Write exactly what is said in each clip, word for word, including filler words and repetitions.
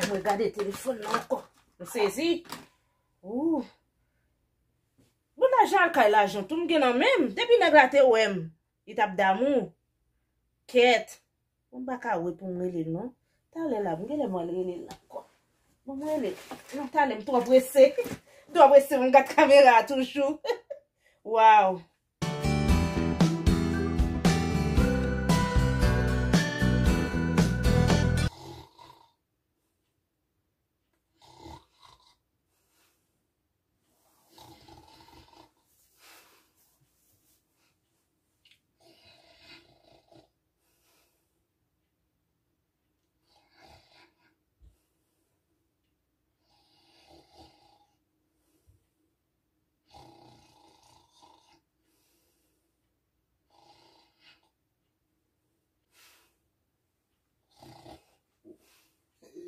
Mwen gade telefòn nan ankò. M sezi. Ooh. Bon, lajan al kay lajan tou m gen nan men m. Depi nèg la te wè m, li t ap damou. Kèt. Bon, m pa ka wè pou m rele l non. Talè la, m genlè m al rele l ankò. Bon, m rele l. Non, talè, m twò prese. M twò prese pou m gad kamera a toujou. Waw.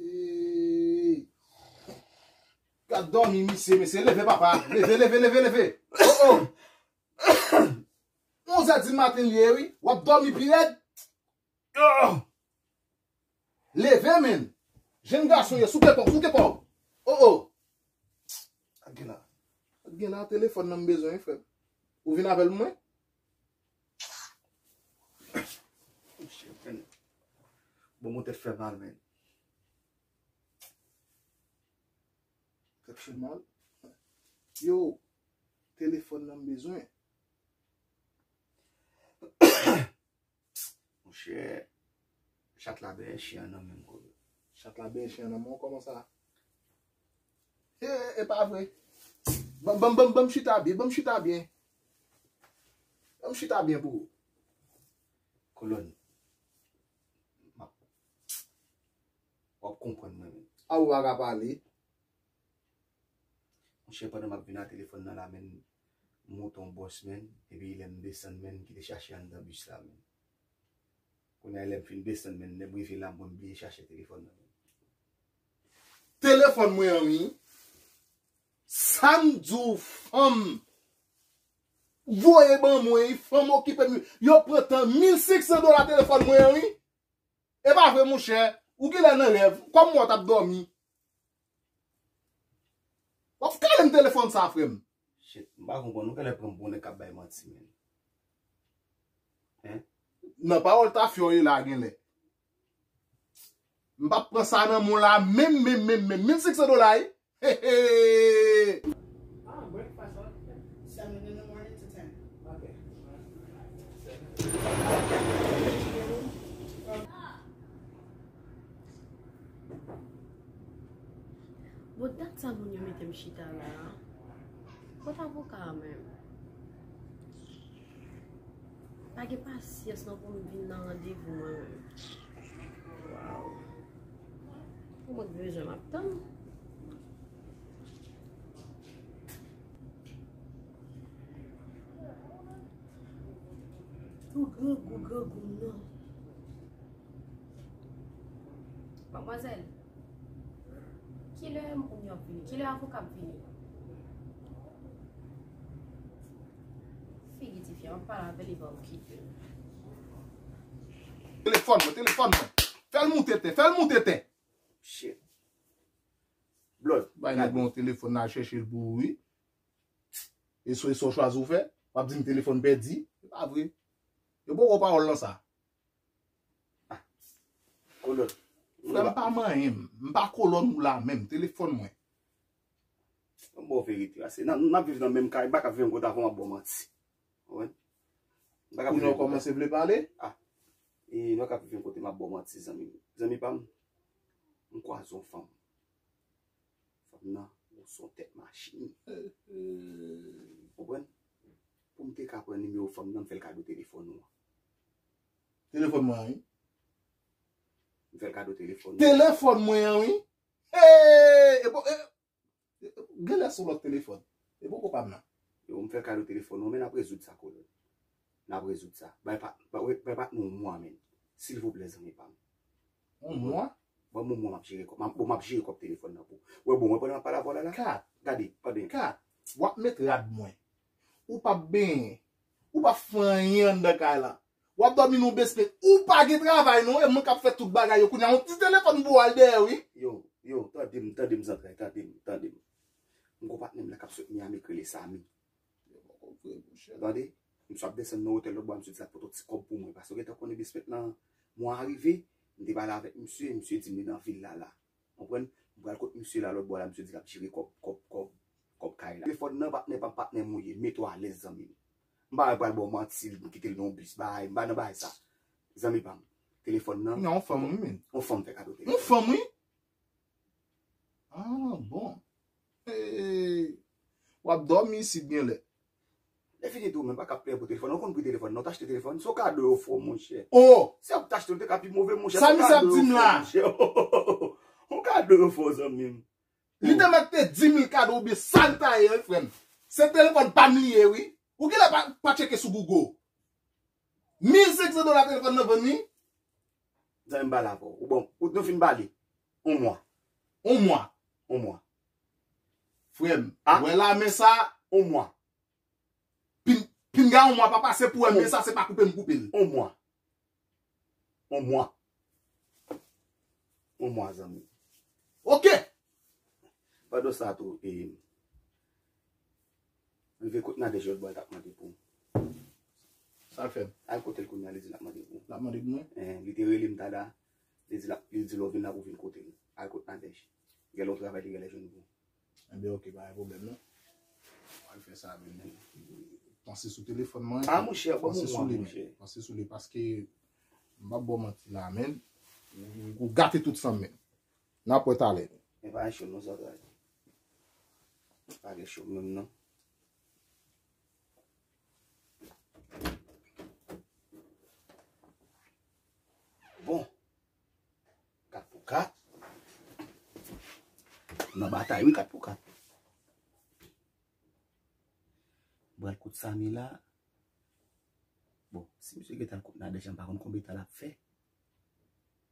Ey! Gad dòmi misye, mesye. Leve, papa. Leve, leve, leve, leve. Oh, oh. Onz è di maten li ye, wi. W ap dòmi pi rèd. Oh! Leve, menn. Jenn gason ye, souke kò w, souke kò w. Oh, oh. Gad gen la. Gad gen la, telefòn nan m bezwen, wi, frè m. Ou vin avè l pou mwen? Bon, mon tèt fè mal, menn. Tèt fè mal. Yo, telefòn nan m bezwen. Monchè, chat la benyen chen an nan men m, Kolo. Chat la benyen chen an nan men w, kòman sa? E, e pa vre. Ban, ban, ban, ban m chita byen, ban m chita byen. Ban m chita byen pou ou. Kolòn, m ap, w ap konprann mwen menm. A, ou pa ka pale. Monchè, pandan m ap vin a telefòn nan la, menn, m monte yon bòs, menn, epi lè m desann, menn, m kite chache anndan bis la, menn. Kounye a, lè m fin desann, menn, lè m rive la, mwen, m bliye chache telefòn nan, menn. Telefòn mwen an, wi. Sa m di w, fanm voye ban mwen, wi, fanm okipe m, wi. Yo pran tan, mil senk san dola telefòn mwen an, wi. E pa vre, monchè. Ou genlè nan rèv. Kòm mwen t ap dòmi. W ap kale m telefòn sa, frè m. Shit, m pa konprann. Ou genlè pran m pou yon nèg k ap bay manti, menn. Hein? Nan pawòl tafya w ye la, genlè. M p ap pran sa nan men w la, menm, menm, menm, menm. Mil senk san dola, wi. Hey, hey. Ah, breakfast, huh? Seven in the morning to ten. Okay. Bon, dat sa moun yo mete m chita la a. Kot avoka a menm? Pa gen pasyans non pou m vin nan randevou mwen menm. Waw. Pou mwen k bezwen m ap tann. Ou grangou, grangou m nan. Madmwazèl, kilè moun yo ap vini? Kilè avoka ap vini? Figi tifi a, m ap pale avè l, li pa okipe m. Telefòn mwen, telefòn mwen. Fè l moute tè, fè l moute tè. Shit. Blood. Bay nèg mwen yon telefòn, n al chèche l pou ou, wi. E so, e so chwazi ou fè? W ap di m telefòn pèdi? E pa vre. Yo poko pawòl lan sa. Ah. Kolòn. Frè m pa manyen m. M pa kolòn ou la menm. Telefòn mwen. Mwen ba w verite a. Se nan, n ap viv nan menm kay. M pa ka viv yon kote avè w m ap ba w manti. Ou konprann? M pa ka viv yon kote. Kounye a w kòmanse vle pale? Ah. E m pa ka viv yon kote m ap ba w manti, zanmi m. Zanmi pa m, m kwaze yon fanm. Fanm nan, gwo son tèt machin. Ou konprann? Pou m te ka pran nimewo fanm nan, m fè l kado telefòn ou an. Telefòn mwen an, wi. M fè l kado telefòn ou an. Telefòn mwen an, wi. Hey! E bon, e, e, genlè se yon lòt telefòn. E poko pa m nan. Yo, m fè l kado telefòn ou an, men n ap rezoud sa, kolòn. N ap rezoud sa. Bay pa, bay, bay patnè w yon mwa, menn. Silvouplè, zanmi pa m. Yon mwa? Ban m yon mwa, m ap jere kòb. M ap, bon, m ap jere kòb telefòn nan pou ou. Wè, bon, wè, pandan m ap pale avè w la, la. Kat. Gade, pandan. Kat. W ap met rad mwen. Ou p ap benyen. Ou p ap fè anyen anndan kay la. W ap dòmi nan yon basement. Ou pa gen travay, non. E mwen k ap fè tout bagay yo. Kounye a, yon ti telefòn pou w al dèyè, wi. Yo. Yo, tande m, tande m, zantray, tande m, tande m. M gon patnè m la k ap sot Miami k rele Samy. Yo, poko vre, monchè. Tande, misye ap desann nan otèl lòtbò a, misye di l ap pote yon ti kòb pou mwen. Paske w gentan konnen basement lan, mwen arive, m te pale avèk misye, misye di m li nan vil la, la. Konprann? M pral kot misye la, lòtbò la, misye di l ap jere kòb, kòb, kòb, kòb kay la. Telefòn nan, patnè pa m, patnè m ou ye, mete w alèz, zanmi m. M pa pral ba w manti, m kite l nan yon bis, bay, m pa nan bagay sa. Zanmi pa m, telefòn nan. Non, yon fanm, wi, men. Yon fanm fè kado telefòn. Yon fanm, wi. Ah, bon. Hey, w ap dòmi isit genlè. Lè fini tou, men pa ka plè pou telefòn. Ou konn pri telefòn, non, w t achte telefòn. Se yon kado yo fè w, monchè. Oh! Si w t achte, w te ka pi move, monchè. Sa misye ap di m la? Yon kado yo fè w, zanmi m. Li te mèt te di mil kado oubyen sa l ta ye, wi, frè m. Se telefòn pa m li ye, wi. Ou genlè pa, pa tcheke sou Google. Mil senk san dola telefòn nan vann, wi. Zanmi m, pale avè w. Ou bon, ou nou fin pale. Yon mwa. Yon mwa. Yon mwa. Frè m, ah, wè la men sa. Yon mwa. Pin, pinga yon mwa pa pase pou wè men sa, se pa koupe m koupe l. Yon mwa. Yon mwa. Yon mwa, zanmi. Ok. Pandan sa tou, e, rive kot Nadège lòtbò a, l t ap mande pou ou. Sa l fè? Al kote l kounye a, li di l ap mande pou ou. L ap mande pou mwen? Eh, li te rele m talè a, li di l ap, li di lè w vin la pou w vin kote l. Al kot Nadège. Genlè w travay, li genlè jwenn pou ou. Enben, ok, pa gen pwoblèm, non. Al fè sa, men. Panse sou telefòn mwen. Ah, monchè, bon, panse sou li, men. Panse sou li, paske m p ap ba w manti la, men. Ou, ou gate tout san m, men. N ap wè talè. Men pa gen cho non, zantray. Pa gen cho menm non. Bon. Kat pou kat. Nan batay, wi, kat pou kat. Pral kout Samy la. Bon, si misye gentan al kout Nadège, m pa konn konbyen tan l ap fè.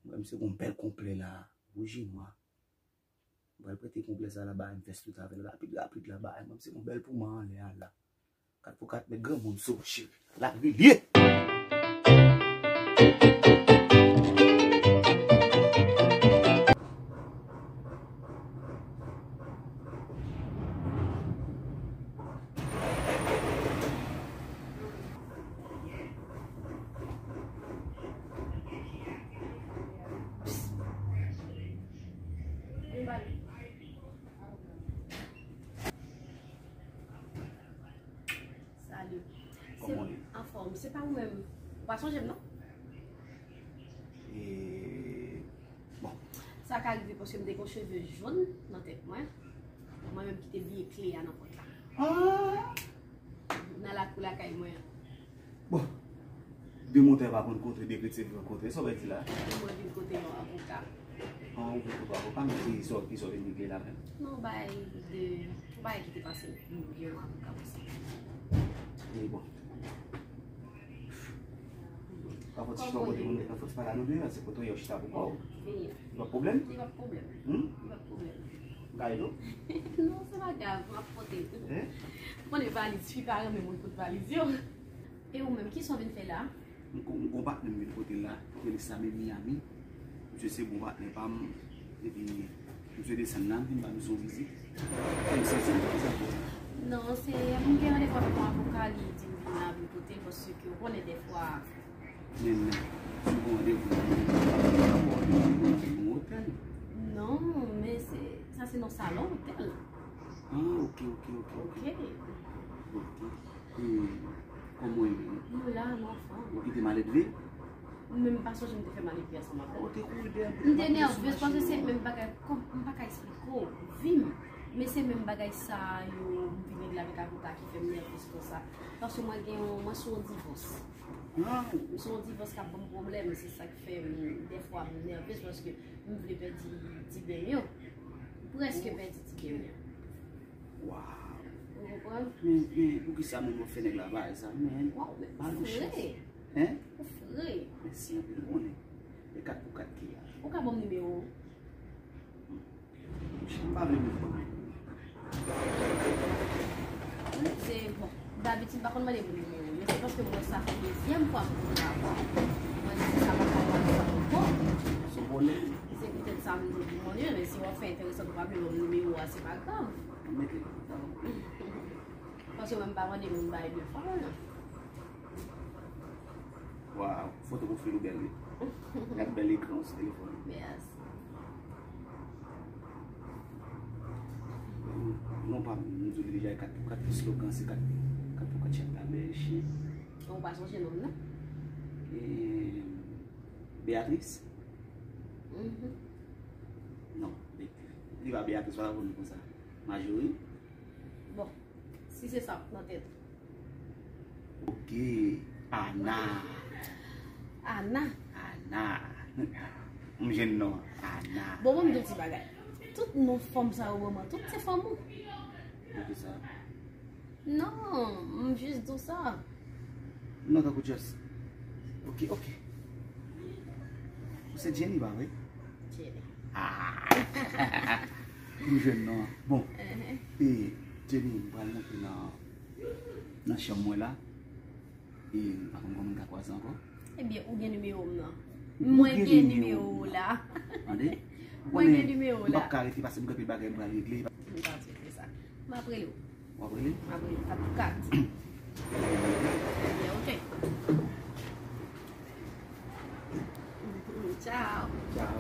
Mwen, misye gon bèl konplè la, wouj e nwa. M pral prete konplè sa la, ba m vès tout avè l, rapid, rapid la, ba m, misye gon bèl puma anlè a la. Kat pou kat, met granmoun sou cheri. Lari l ye. Salut. Kòman w ye? Anfòm. Se pa ou menm. Ou pa sonje m, non? E, bon. Sa ka rive paske m te gen cheve jòn nan tèt mwen. Mwen menm ki te bliye kle a nan pòt la. Ah! Nan lakou lakay mwen an. Bon. De motè pa konn kontre, de kretyen pa kontre. Sa w vle di la? Mwen vin kote yon avoka. Ah, ou vin kote avoka, men ki sò, ki sò vin regle la menm? Non, bay de, bay ki te pase m gen yon avoka pase. E bon. Pa fòt chita kote moun, pa fòt pale nou de, se kote yo chita pou kò w. Li pa pwoblèm? Li pa pwoblèm. Hmm? Li pa pwoblèm. Ou ka ede w? Non, se pa grav, m ap pote. Eh? Ou konnen valiz, fi pa renmen moun pote valiz yo. E ou menm, kisa w vin fè la? M gon, m gon patnè m vin kote l la, ki rele Samy Miami. Misye se bon patnè pa m. Epi, misye desann la, m vin ba misye yon vizit. Fè m santi m konsa. Non, se, m gen randevou avèk yon avoka, li di m vin la, vin kote l, paske w konnen dèfwa. Men, men, si w gen randevou, nan otèl. Non, men se, sa se nan salon otèl. Ah, ok, ok, ok, ok. Ok. Ok. E kòman w ye menm? Nou la, nou anfòm. Ou kite maledve? Mwen menm m pa sonje m te fè maledve ansanm avè w. Ou te kouri dèyè m. M te nèvez paske se menm bagay, kòm, m pa ka eksplike w vi m. Men se menm bagay sa yo, m vin regle avèk avoka ki fè m nèvez konsa. Paske mwen gen yon, mwen sou yon divòs. Ah. M sou yon divòs k ap ban m pwoblèm, se sa k fè m, dèfwa m nèvez paske m vle pèdi ti byen m yo. M prèske pèdi ti byen m yo. Waw. Ou konprann? Men, men, poukisa moun yo fè nèg la bagay sa, men? Waw, men ou fre. Hein? Ou fre. Mèsi anpil, ou konnen. E kat pou kat ki a. Ou ka ban m nimewo w? M pa vle moun ban mwen. Se, bon, dabitid m pa konn mande moun nimewo, men se paske m wè sa fè dezyèm fwa m koute rapò a. Mwen di se sa pa ka pase ankò. Se vòlè. Se poutèt sa m di moun yo, men si w ap Enteresan, ou pa vle ban m nimewo a, se pa grav. Mete. Paske mwen m pa mande moun bay de fwa, non. Waw, foto pwofil ou bèl, wi. Gad bèl ekran sou telefòn. Mèsi. Non, pa m di w li deja kat pou kat, slogan se kat, kat pou kat chat la, bèl chen. Ou pa sonje non m nan? E, Beatrice? Mhm. Non, Be-, li pa Beatrice, pa konn konsa. Majori? Bon, si se sa k nan tèt ou. Ok, Ana. Ana? Ana. M jwenn non, Ana. Bon, bon, m di w ti bagay. Tout non fanm sa yo ban mwen, tout se fanm ou. Poukisa? Non, m jis di w sa. Non, tankou just. Ok, ok. Ou se Jenny, pa vre? Jenny. Ah! M jwenn non. Bon. E, Jenny, m pral monte nan, nan chanm mwen la. E, m pa konn kòman m ka kwaze ankò. Ebyen, ou gen nimewo m nan. Mwen gen nimewo w la. Tande? Mwen gen nimewo w la. M p ap ka rete pase m gen anpil bagay m pral regle. M pa sou sa. M ap rele w. W ap rele? M ap rele w kat pou kat. Ebyen, ok. Tchao. Tchao.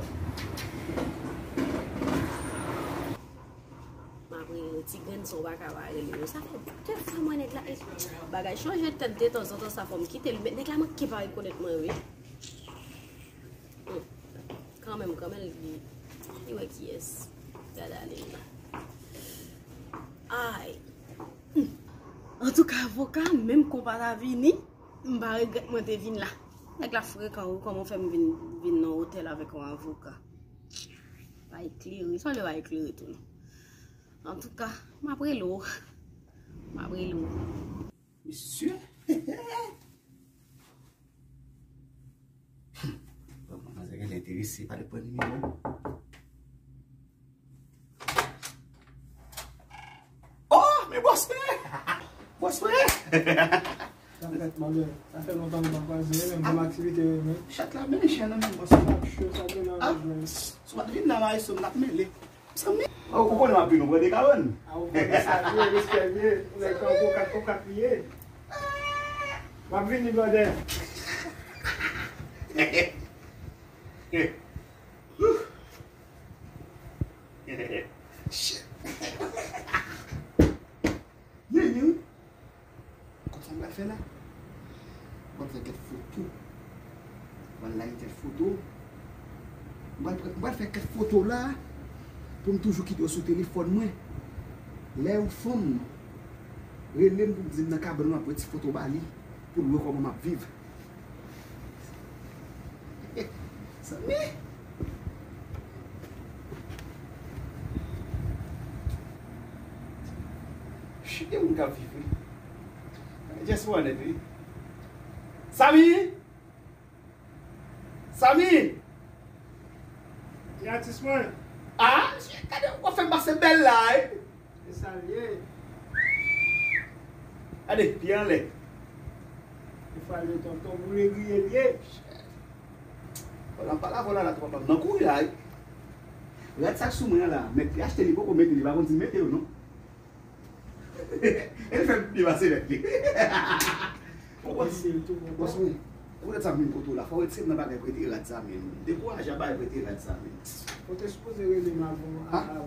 M ap rele w ti grenn san w pa ka pa rele yo. Sa fè de fwa mwen nèg la, e, bagay chanje tèt detanzantan, sa fè m kite l. Men nèg la manke pa rekonèt mwen, wi. Hmm. Kanmenm, kanmenm, li, li wè kiyès. Gade ale l la. Ay. Hmm. Antouka, avoka, menm konpa ta vini, m pa regrèt mwen te vin la. Nèg la frekan, wi, kòman fè m vin, vin nan otèl avèk yon avoka? Pa eklere, sa vle pa eklere tou, non. Antouka, m ap rele w. M ap rele w. Mesye. Bon, manzè genlè enterese, pa de pran nimewo. Oh, men bòs mwen! Bòs mwen! Sa fèt, manzè. Sa fè lontan nou pa kwaze, men bòn aktivite, wi, men. Chat la, men chen nan men bòs mwen. Ap cho, sa gen nan jwè. Si w pa t vin la, maestro, m t ap mele. Ou konnen m ap vin, ou pran de kabann. A, ou konnen sa vye, respè vye. Ou nèg tankou kat pou kat li ye. M ap vini, brother. Shit. Ye, ye. Konn sa m pral fè la? M pral fè kèk foto. M pral lage kèk foto. M pral, m pral fè kèk foto la pou m toujou kite yo sou telefòn mwen. Lè yon fanm rele m pou m di m nan kabann mwen, m ap pran ti foto ba li pou l wè kòman m ap viv. Zanmi! Chit, gen moun k ap viv, wi. Just one, wi. Samy! Samy! Ki atis mwen? Ah, gade, w ap fè m pase bèl la, wi. E sa l ye. Gade, pye anlè. E sa l ye, tonton, boule griye l ye. Vòlò, pa la, vòlò la, twò pa m nan kouri la, wi. Rad sa k sou mwen an la, mèt li achte li, poko mete li, pa konn si l mete yo, non. E l fè m pye pase mèt li. Bòs mwen, poutèt sa m vin kote w la, fò w retire m nan bagay prete rad sa, men. Dekouraje a bagay prete rad sa, men. Ou te sipoze rele m avan, a, a,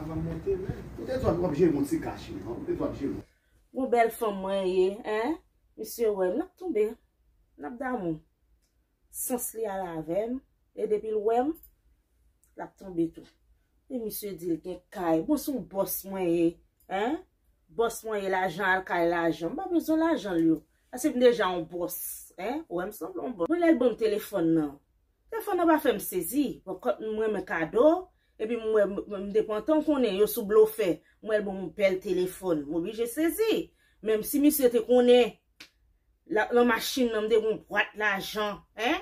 avan m monte, men. Ou te di w ap jere yon ti kach, men. Ou te di w ap jere yon. Gon bèl fanm mwen ye, en? Misye wè m, n ap tonbe. N ap damou. Sans li al avè m, e depi l wè m, l ap tonbe tou. E misye di l gen kay. Bon, se yon bòs mwen ye, en? Bòs mwen ye, lajan al kay lajan. M pa bezwen lajan l yo. Paske m deja yon bòs, en? Ou wè m sanble yon bòs. Bon, lè l ban m telefòn nan. Telefòn nan pa fè m sezi. Bon, kòm mwen renmen kado, epi m wè m, m depantan, ou konnen, yo sou blofè. M wè l ban m yon bèl telefòn. M oblije sezi. Menm si misye te konnen la, nan machin nan, m te gen yon bwat lajan, en?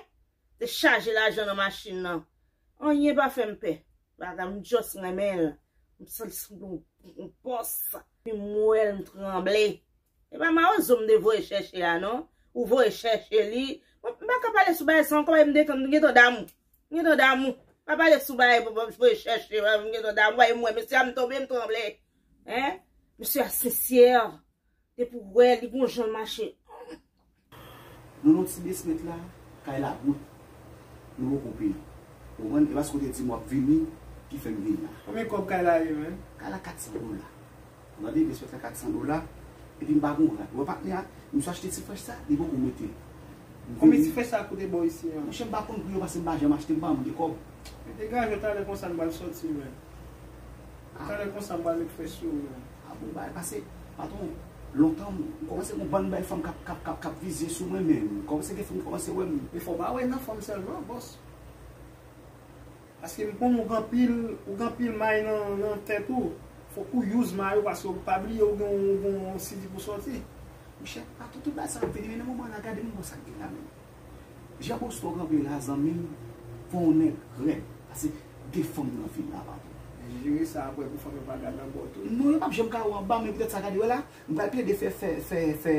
Te chaje lajan nan machin nan. Anyen pa fè m pè. Bagay, m just renmen l. M santi m yon, yon bòs. Epi m wè l, m tranble. E pa mawozo m te voye chèche a, non. Ou voye chèche li. Mwen, m pa ka pale sou bagay sa ankò, m detan-, m gentan damou. M gentan damou. Pa pale sou bagay pou, pou, pou chèche, m gen tande, m wè, m wè, mesye a, m tonbe, m tranble. Hein? Mesye a sensè. Depi w wè, li gon jan l mache. Nou nan ti basement la, kay la bout. Nou poko peye. Ou konprann? E paske w te di m w ap vini, ki fè m vin la. Konbyen kòb kay la ye, menm? Kay la kat san dola. Ou tande, basement la kat san dola. Epi m pa gon rad. Ou wè patnè a, m sot achte ti frèch sa, li poko mete. Konbyen ti frèch sa koute bò isi a? Monchè, m pa konn pri yo paske m pa janm achte, m pa moun de kòb. Men degaje w, talè konsa m pral sòti, menm. Talè konsa m pral met frèch sou ou, menm. A bon, bagay pase, patwon, lontan m kòmanse gon bann bèl fanm k ap, k ap, k ap, k ap vize sou mwen, men m kòmanse gen fanm ki kòmanse wè m. Men fò w pa wè nan fanm sèlman, bòs. Paske m konnen ou gen anpil, ou gen anpil may nan, nan tèt ou. Fòk ou use may ou, paske ou pa bliye ou gen, ou gen yon C D pou sòti. Monchè, patwon, tout bagay sa ap vini, men nan moman la, gade m wè sa k gen la menm. Jan Boston kanpe la, zanmi m, fò w nèg rèd. Paske gen fanm nan vil la, patwon. Men jere sa apre pou fanm yo pa gade anba w tou. Non, yo p ap janm ka wè anba, men poutèt sa, gade, wè la, m pral plede fè, fè, fè, fè,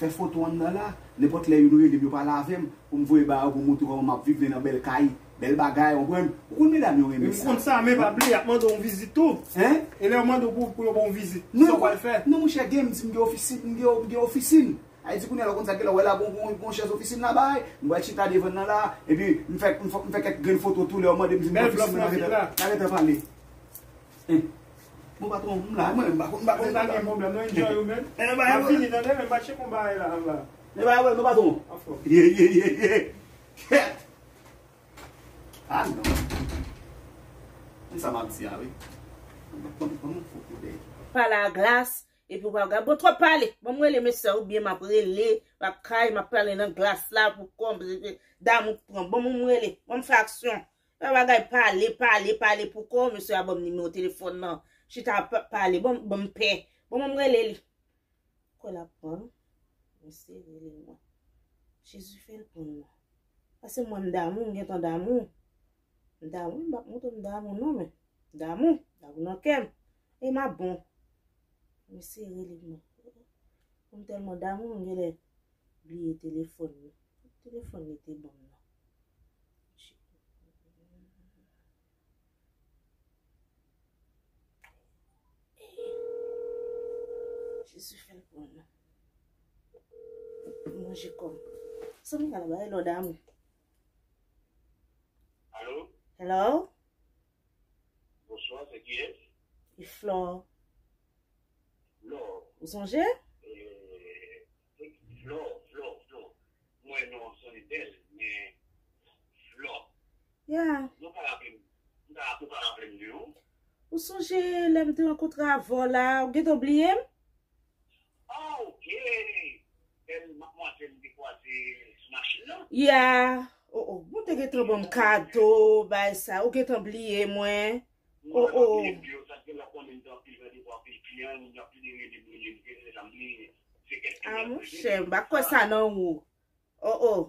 fè foto anndan la. Nenpòt lè youn rele m, yo pale avè m, pou m voye ba yo, pou m montre kòman m ap viv nan bèl kay, bèl bagay, w konprann? Ou konn medam yo renmen sa. Men m konn sa, men pa bliye, y ap mande w yon vizit tou. Hein? E lè yo mande w pou, pou yo ba w yon vizit, sa w pral fè? Non, monchè, gen, m di m gen ofisin, m gen, m gen ofisin. Sa vle di kounye a la, w konn sa k gen la, w wè la, gon, gon, gon chèz ofisin la bay, m pral chita devan nan la, epi m fè, m fè, m fè kèk grenn foto tou, lè yo mande m, di m gen ofisin, mwen, n a gentan, n a gentan pale. Hein. Bon, patwon, m la, mwen, m pa konn, m pa konn. Men pa gen pwoblèm, non, enjoy ou, man. M ap vini, tande, men m pa tcheke yon bagay la, anba. Men pa gen pwoblèm, non, patwon. Anfòm. Yeah, yeah, yeah, yeah. Kèt. Ah, non. Men sa m ap di a, wi. Ban m, ban m, ban m yon foto de. Pale a glas, epi w pa gade. Bon, twòp pale. Ban m rele mesye a, oubyen m ap rele lakay, m ap pale nan glas la pou kòm damou pran. Ban m rele. Ban m fè aksyon. Fè bagay pale, pale, pale pou kò w, mesye a ban m nimewo telefòn nan. Chita pa, pale, ban m, ban m pè. Bon, ban m rele li. Kwè l ap pran. Mesye rele mwen. Jezi fè l pran mwen. Paske mwen m damou, m gentan damou. M damou, m p ap montre m damou non, men. M damou, damou nan kè m. E m ap bon. Mesye rele mwen. M tèlman damou, m genlè bliye telefòn mwen. Telefòn li te ban m nan. Jezi fè l pou nou. Manje kò m. Sanmi ka la bay lòd a mwen. Alo? Hello? Bonswa, se kiyès? E Flò. Flò. Ou sonje? Eh, Flò, Flò, Flò. Mwen non an sonn bèl, men Flò. Yeah. Nou pa raple m. Nou pa, nou pa raple m de ou. Ou sonje lè m te rankontre avè w la, ou gentan bliye m? Ah, ok. Bèl madmwazèl m te kwaze sou machin nan. Yeah. Oh, oh. Ou te gentan ban m kado, bay sa. Ou gentan bliye mwen. Oh, oh. Mwen pa bliye m de ou, sa te lè konnen m te anpil randevou, anpil kliyan, moun yo ap vini rele m, rele m, rele m, se kèk kliyan. Ah, monchè, m pa kwè sa nan ou. Oh, oh.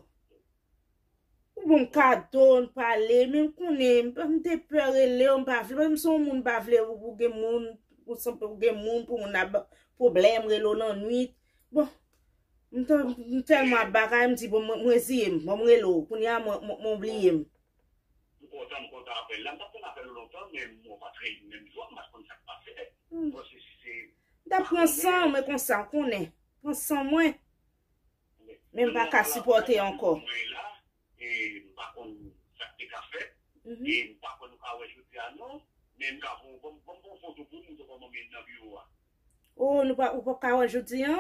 Ou ban m kado, n pale, men m konnen, m, m te pè rele w, m pa vle, paske m se yon moun m pa vle ou, ou gen moun, ou sanble ou gen moun, pou moun ap ba pwoblèm, rele w nan nwit. Bon, m t-, m tèlman ap bagay, m di, bon, mwen, m reziye m, bon, m rele w, kounye a, mwen, mwen, mwen bliye m. M kontan, m kontan apèl la, m t ap konn apèl ou lontan, men mwen pa t reyini menm jou a, m pa t konn sa k pase. Hmm. Bon, se, se, m t ap pran san mwen konsa, w konnen, pran san mwen. Men m pa ka sipòte ankò. Mwen la, e m pa konn sa k te ka fèt, mhm, e m pa kwè nou ka wè jodi a non, men m ka voye, ban m, ban m fè yon foto pou m montre kòman m ye nan biwo a. Oh, nou pa, ou p ap ka wè jodi a?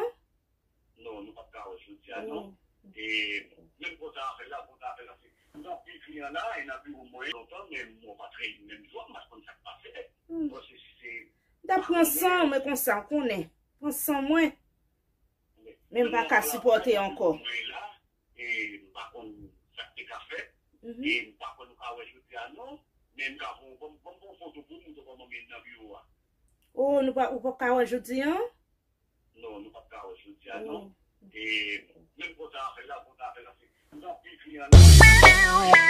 Non, nou p ap ka wè jodi a non. Oh. E menm kontan afè la, kontan afè la, se, m gen anpil kliyan la, e nan biwo mwen lontan, men mwen pa t reyini menm jou a, m pa t konn sa k pase. Hmm. Bon, se, se, m t ap pran san mwen konsa, w konnen. Pran san mwen. Men m pa ka sipòte ankò. Mwen la, e m pa konn sa k te ka fèt, mhm, e m pa kwè nou ka wè jodi a non, men m ka voye, ban m, ban m fè yon foto pou m montre kòman m ye nan biwo a. Oh, nou pa, ou p ap ka wè jodi a? Non, nou p ap ka wè jodi a non. Oh. E menm kontan afè la, kontan afè la, se, m gen anpil kliyan la.